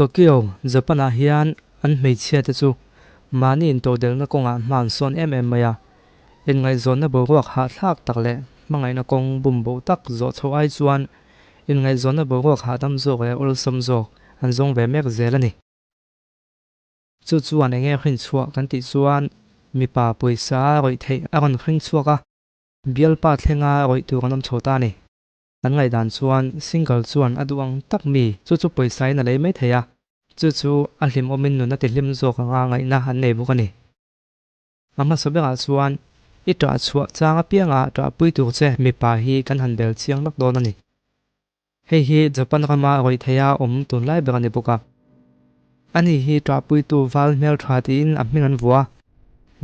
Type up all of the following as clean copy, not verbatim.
Tokyo, Japan-ah hian an hmeichhiate chu mahni intodelhna kawngah hma an sawn em em mai a. Inngaihzawnna boruak hahthlak tak leh hmangaihna kawng bumboh tak zawh chhoh ai chuan inngaihzawnna boruak hahdam zawk leh awlsam zawk an zawng ve mek zel a ni. Chu chuan enge hrinchhuah kan tih chuan mipa pawisa rawih theih a rawn hringchhuak a, bialpa thlenga rawih tur an awm chho ta a ni. An ngaihdan chuan single chuan a duh ang tak mi chu chu pawisa in a lei mai thei a, chu chu a hlimawmin nun a ti hlim zawk anga ngaihna an nei bawk a ni. A hmasa berah chuan i ṭah chhuah chang apianga ṭahpui tur che mipa hi kan han bel chiang lak dawn a ni. Hei hi Japan rama rawih theia awm tunlai ber a ni bawk a. Ani hi ṭahpuitu val hmelṭha tiin a hming an vuah a.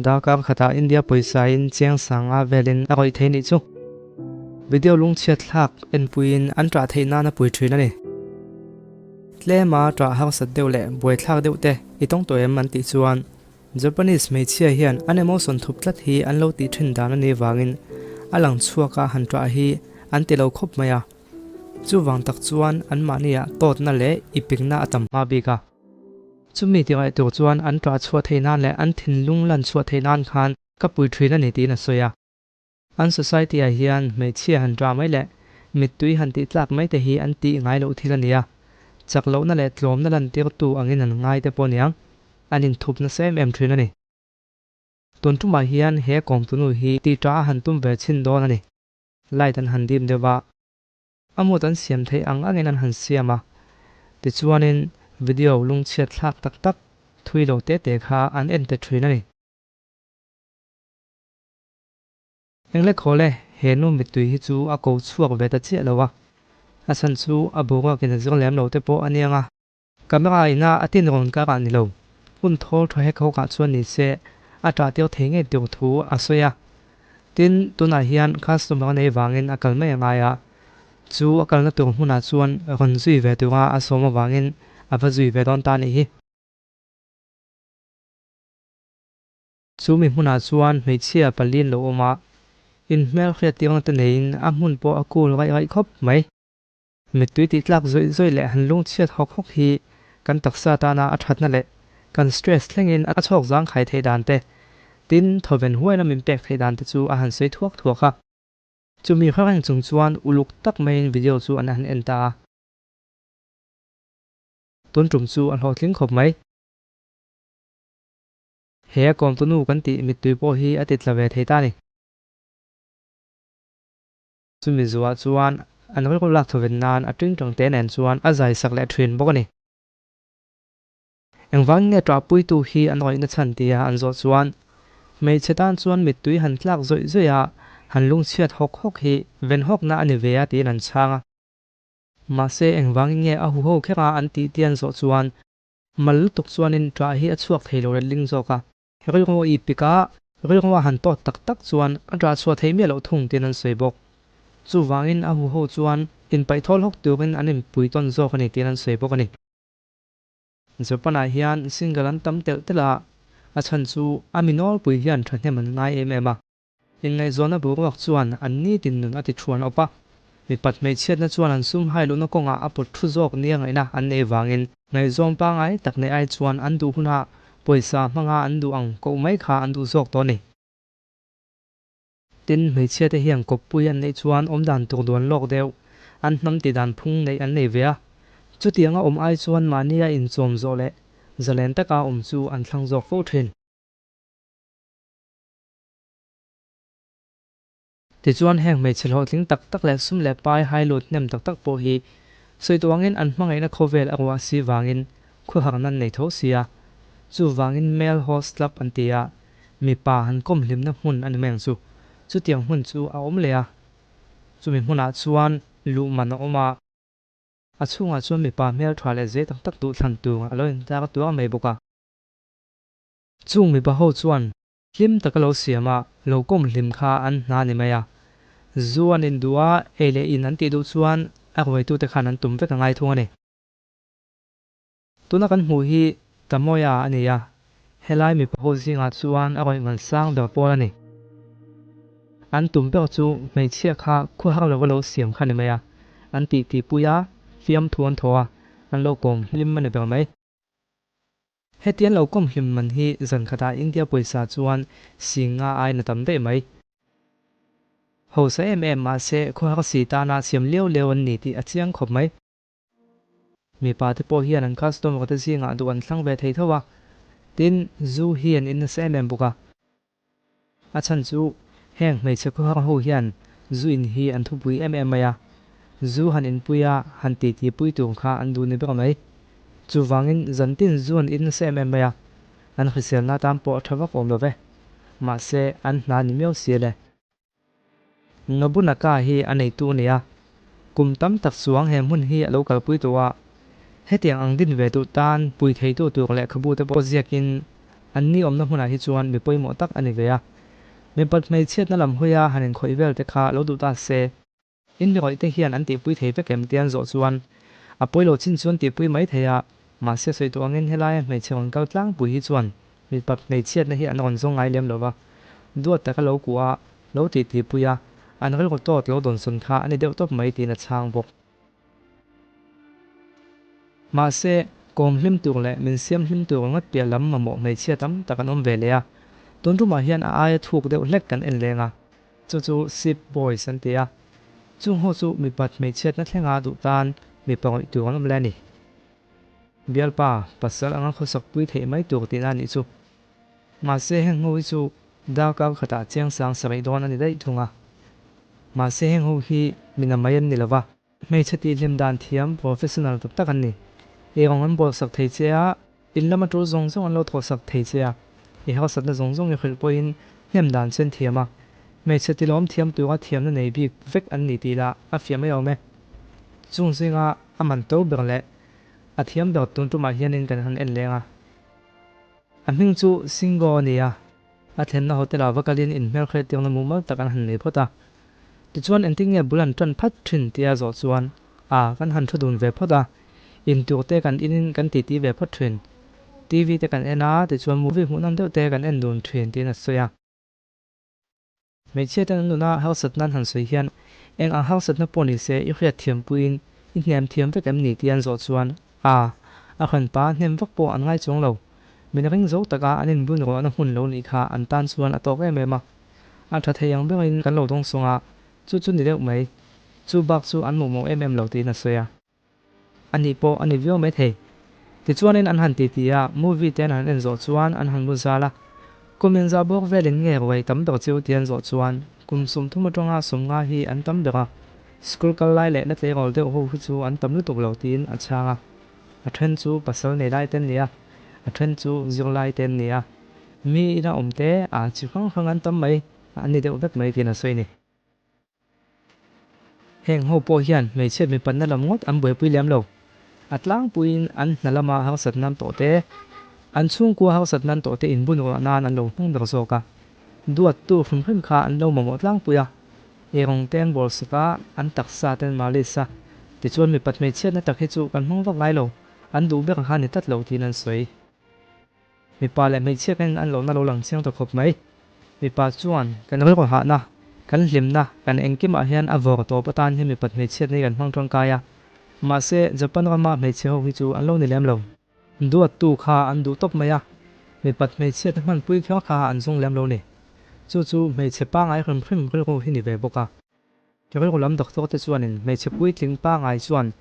Darkar khatah India pawisain chiang sanga velin a rawih thei nih chu. Video lungchhiat thlak enpuiin an ṭah theih nan a pui ṭhin a ni. Tlema ṭah harsat deuh leh buaithlak deuh te i tawng tawh em an tih chuan Japanese hmeichhia hian an emotion thup tlat hi an lo tih ṭhin dan a nih vangin a lang chhuaka han ṭah hi an ti lo khawp mai a. Chuvang tak chuan anmahniah tawtna leh ipikna a tam hma bik a. Chumi ti ngaih tur chuan an ṭah chhuah theih nan leh an thinlung lan chhuah theih nan khan ka pui ṭhin a ni tiin a sawi a. An society ah hian hmeichhia han ṭah mai leh mittui han tih tlak mai te hi an tih ngai loh thil a ni a. Chak lohna leh tlawmna lantirtu angin an ngai te pawh niang an inthup nasa em em ṭhin a ni. Tun ṭumah hian he kawmtunu hi tih ṭah a han tum ve chhin dawn a ni. Light an han dim deuh a, a mood an siam theih ang angin an han siam a, tichuanin video lungchhiat thlak tak tak thui lo te te kha an en te thin a ni. Englekhawle he nu mittui hi chu a ko chhuak ve ta chiah lo a, a chhan chu a boruakin a zir lem lo te pawh a niang a. Camera ina a tin rawn kar ah ni lo, hun thawl tha hek hawk ah chuan ni se a ṭah tir thei ngei tur thu a sawi a. Tin, tunah hian customer a nei vangin a kal mai a ngai a, chu a kalna tur hmunah chuan rawn zui ve tura a sawm avangin a va zui ve dawn ta a nih hi. Chu mi hmunah chuan hmeichhia palian lo awm a, inhmel hriattirna te neiin a hmun pawh a cool raih raih khawp mai. Mittui tih tlak zawih zawih leh han lungchhiat hawk hawk hi kan taksa tana a thatna leh kan stress thlengin a chhawk zangkhai theih dan te, tin thawven huaina min pek theih dan te chu a han sawi thuak thuak a. Chumi hre reng chung chuan uluk tak maiin video chu an han en ta a. Tun tum chu a hlawhtling khawp mai. He a kawmtunu kan tih mittui pawh hi a ti tla ve thei ta a ni. Chumi zuah chuan an rilru lak thawven nan a tingtang te nen chuan a zai sak leh thin bawk a ni. Engvangin nge ṭahpuitu hi an rawihna chhan tia an zawh chuan hmeichhe tan chuan mittui han tlak zawih zawih a, han lungchhiat hawk hawk hi ven hawkna a ni ve a tiin an chhang a. Mahse engvangin nge a huho kher a an tih tia an zawh chuan mal lutuk chuanin ṭah hi a chhuak thei lo letling zawk a. Rilru i pik a, rilru a han tawt tak tak chuan a ṭah chhuah theih miah loh thung tiin an sawi bawk. Chuvangin a huho chuan inpaihthawl hawk turin an inpui tawn zawk a ni tiin an sawi bawk a ni. Japan-ah hian single an tam telh telh a, a chhan chu a mi nawlpui hian ṭhahnem an ngai em em a. Inngaihzawnna boruak chuan an nitin nun a ti thuan awp a, mipat hmeichhiatna chuan an sum hai luhna kawngah a pawt thu zawk nia ngaihna an nei vangin ngaihzawm pangngai tak neih ai chuan an duh hunah pawisa hmanga an duh ang koh mai kha an duh zawk tawh a ni. Tin, hmeichhiate hian kawppui an neih chuan awmdan tur duan lawk deuh, an hnam tih dan phung neih an nei ve a, chutianga awm ai chuan mahnia inchawm zawh leh zalen taka awm chu an thlang zawk fo thin. Tichuan heng hmeichhe hlawhtling tak tak leh sum leh pai hai lut hnem tak tak pawh hi sawi tuangin an hmangaihna khawvel a ruah si vangin khuaharna an nei tho si a, chuvangin male host club an ti a, mipa han kawm hlimna hmun a ni mai ang chu. Chutiang hmun chu a awm leh a, chumi hmunah chuan luh man a awm a, a chhungah chuan mipa hmeltha leh zei tak tak duhthlan tur a lo intar tuar mai bawk a. Chung mipa ho chuan Hlim taka lo siam a, lo kawm hlim kha an hna ni mai a. Zu an induh a, ei leh in an tih duh chuan a ruaitute khan an tum vek a ngai thung a ni. Tuna kan hmuh hi Tamoya a ni a, helai mipa ho zingah chuan a rawih man sang ber pawl a ni. An tum ber chu hmeichhia kha khuahar lova lo siam kha ni mai a, an tih tihpui a, fiamthu an thaw a. an lo kawm hlim a ni ber mai. Heti an lo kawm hlim man hi zan khatah India pawisa chuan singa aiin a tam daih mai. Hausa em em mahse khawhar si tana siam liau liau an ni tih a chiang khawp mai. Mipa te pawh hian an customer te zingah duh an thlang ve thei tho a, tin zu hi an in nasa em em bawk a. A chhan chu heng hmeichhe khawhar ho hian zu in hi an thupui em em mai a, zu han inpui a han titi pui tur kha an duh ni ber mai. Chuvangin zantin zu an in nasa em em mai a, an hriselna atan pawh a tha vak awm lo ve. Mahse an hna ni miau si le. Nobunaka hi a neitu a ni a, kum tam tak chuang he hmun hi a lo kalpui tawh a, hetiang ang din ve duh tan pui theitu tur lehkhabu te pawh ziakin an ni awmna hmunah hi chuan mi pawimawh tak a ni ve a. Mipat hmeichhiatna lam hawia han inkhawih vel te kha lo duh ta se. In mirawih te hian an tihpui thei vek em tia an zawh chuan a pawilo chin chu an tihpui mai thei a, mahse sawi tawh angin helaia hmeichhe rawn kal tlangpui hi chuan mipa hmeichhiatna hi an rawn zawng ngai lem lo va, duat taka lo kuah a, lo titipui a, an rilru tawt lo dawnsawn kha a ni deuh tawp mai tiin a chhang bawk. Mahse, kawm hlim tur leh min siam hlim tur ngawt piah lam mamawh hmeichhia tam tak an awm ve leh a, tun tumah hian a aia thuk deuh hlek kan en leng a. Chu chu Sip Boys an ti a, chung ho chu mipat hmeichhiatna thlenga duh tan mipa ngawih tur an awm leh a ni. Bialpa, pasal anga khawsak pui theih mai tur tihna a nih chu. Mahse heng ho hi chu darkar khatah chiang sang sarih dawn a ni daih thung a. Mahse heng ho hi mi na mai an ni lo va. Hmeichhe tihhlim dan thiam professional tak tak an ni. Eirawng an bawlsak thei che a, in lama tul zawng zawng an lo thawhsak thei che a, i harsatna zawng zawng i hrilh pawhin hnem dan chen thiam a, hmeichhe tilawm thiam tura thiamna nei bik vek an ni tih lah a fiah mai awm e. Chung zinga a man to ber leh a thiam ber tun tumah hianin kan han en leng a. A hming chu Singo a ni a. A thlenna hotel ah va kalin inhmelhriat tirna mumal tak an han nei phawt a. Tichuan engtin nge bul an tan phat thin tia zawh chuan, A, kan han thu dun ve phawt a. Intur te kan inin kan titi ve phawt thin. TV te kan en a, tichuan movie hmuhnawm deuh te kan en dun thin tiin a sawi a. Hmeichhia ten an nuna harsatna an han sawi hian eng ang harsatna pawh ni se i hriat thiam puiin i hnem thiam vek em ni tih an zawh chuan a, a hranpa hnem vak pawh an ngai chuang lo. Min ring zo taka an inbun ruahna hmun lo nih kha an tan chuan a tawk em em a. A tha thei ang berin kan lo dawngsawng a, chu chu ni deuh mai. Chu bak chu an mawhmawh em em lo tiin a sawi a. A nih pawh a ni viau mai thei. Tichuanin an han titi a, movie te an han en zawh chuan an han mu zal a. Kum inzah bawk velin nge ruai tam ber chu ti an zawh chuan kum 30 atanga 50 hi an tam ber a, school kal lai leh la tleirawl deuh ho hi chu an tam lutuk lo tiin a chhang a. A then chu pasal nei lai te an ni a, a then chu zirlai te an ni a. Mi ina awm te a chi hrang hrang an tam mai, an ni deuh vek mai tiin a sawi a ni. Heng ho pawh hian hmeichhiat mipatna lam ngawt an buaipui lem lo. A tlangpuiin an hna lama harsat nan tawh te, an chhungkua harsat nan tawh te inbun ruah nan an lo hmang ber zawk a. Duattu hrim hrim kha an lo mamawh tlangpui a. Eirawng te an bawl sak a, an taksa te an malis a. Tichuan mipat hmeichhiatna tak hi chu kan hmang vak ngai lo, an duh ber kha ni tlat lo tiin an sawi. Mipa leh hmeichhia kan in an lohna lo lang chiang ta khawp mai. Mipa chuan kan rilru hahna, kan hlimna, kan engkimah hian a vawr tawp atan hian mipat hmeichhiatna hi kan hmang tangkai a. Mahse, Japan rama hmeichhe ho hi chu an lo ni lem lo. Duattu kha an duh tawp mai a, mipat hmeichhiatna hmanpui kher kha an zung lem lo ni. Chu chu hmeichhe pangai hrim hrim rilru hi ni ve bawk a. Rilru lam doctor te chuanin hmeichhe puitling pangai chuan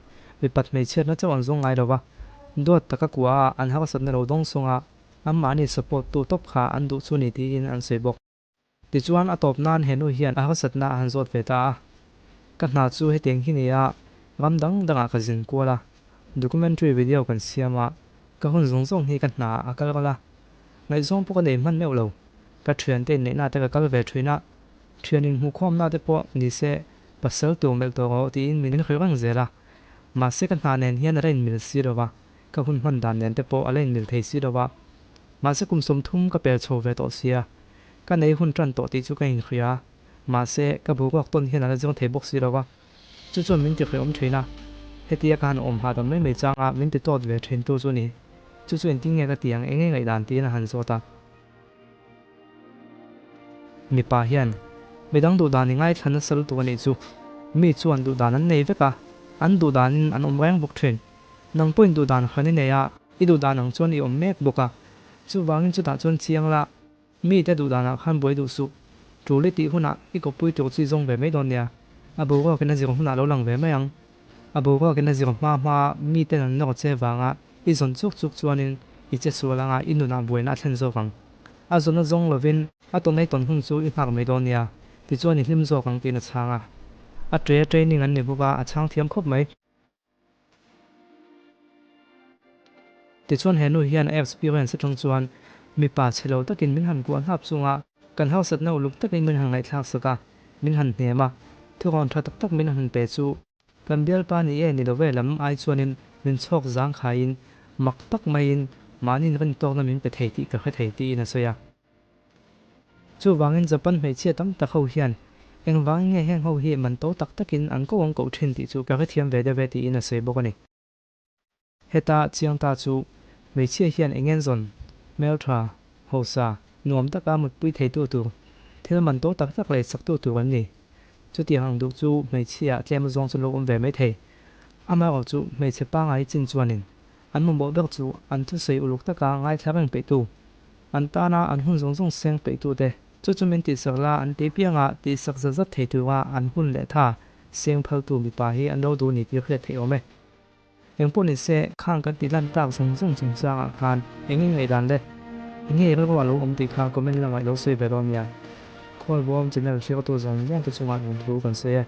mipat hmeichhiatna chauh an zawng ngai lo va, duat taka kuah a an harsatna lo dawng sung a, anmahni support tu tawp kha an duh chu ni tiin an sawi bawk. Tichuan a tawp nan he nu hian a harsatna a han zawt ve ta a, Ka hna chu hetiang hi ni a, ram dang dangah ka zin kual a, documentary video kan siam a, ka hun zawng zawng hi ka hna a kal ral a, ngaihzawng pawh ka nei hman meuh lo, ka thiante inneihna te ka kal ve thin a, Thian inhmuhkhawmna te pawh ni se pasal tur melh tawh rawh tiin min hrilh reng zel a, mahse ka hna nen hian a la inmil si lo va, ka hun hman dan nen te pawh a la inmil thei si lo va, mahse kum 30 ka pel chho ve tawh sia, ka nei hun tan tawh tih chu ka inhria, mahse ka boruak tawn hian a la zir thei bawk si lo va, chu chuan min tihrehawm thin a, hetia ka han awm hahdam mai mai changa min ti tawt ve thin tu chu ni, chu chu engtin nge ka ti ang eng nge ngaihdan tiin a han zawt a. Mipa hian midang duhdan i ngaithla nasa lutuk a nih chu. Mi chuan duhdan an nei vek a, an duhdanin an awm reng bawk thin. Nang pawhin duh dan hran i nei a, i duh dan ang chuan i awm mek bawk a. Chuvangin chutah chuan chiang la, mite duh danah khan buai duh suh. Tul i tih hunah i kawppui tur chu i zawng ve mai dawn nia. A boruakin a zir hunah lo lang ve mai ang. A boruakin a zir hma hma miten an nawr che vanga i zawn chuk chuk chuanin i che sual anga i nunah buaina a thlen zawk ang. A zawn a zawng lovin a tawn ei tawn hun chu i nghak mai dawn nia, tichuan i hlim zawk ang tiin a chhang a. A ṭe training an ni bawk a, a chhang thiam khawp mai. Tichuan he nu hian a experience atang chuan mipa chhe lo takin min han kuah hnap chunga kan hausatna uluk takin min han ngaihthlak sak a, min han hnem a, thurawn tha tak tak min han pe chu kan bialpa ni e ni lo ve lam ai chuanin min chhawk zangkhaiin mak tak maiin mahni rintawkna min pe thei tih ka hre thei tiin a sawi a. Chuvangin Japan hmeichhia tam tak ho hian engvangin nge heng ho hi man to tak takin an ko an koh thin tih chu ka hrethiam ve deuh e tiin a sawi bawk a ni. Heta chiang ta chu hmeichhia hian engen zawn, hmeltha, hausa, nuam taka mutpui theitu tur, thil man to tak tak leh chaktu tur an ni. Chutiang ang duh chu hmeichhia tlem zawng chu lo awm ve mai thei. Amaherawhchu hmeichhe pangai chin chuanin an mamawh ber chu an thusawi uluk taka ngaithla reng peihtu, An tana an hun zawng zawng seng peihtute chu chu min tihsak la an tih pianga tihsak zat zat thei tura an hun leh tha seng phaltu mipa hi an lo duh ni tih hriat theih awm e. Engpawh ni se, khang kan tih lan tak zawng zawng chungchangah khan eng nge ngaihdan le? Eng nge rilru a lo awm tih kha comment lamah i lo sawi ve dawn nia. Khawlbawm channel hriattu zawng zawng te chungah lungthu kan sawi e.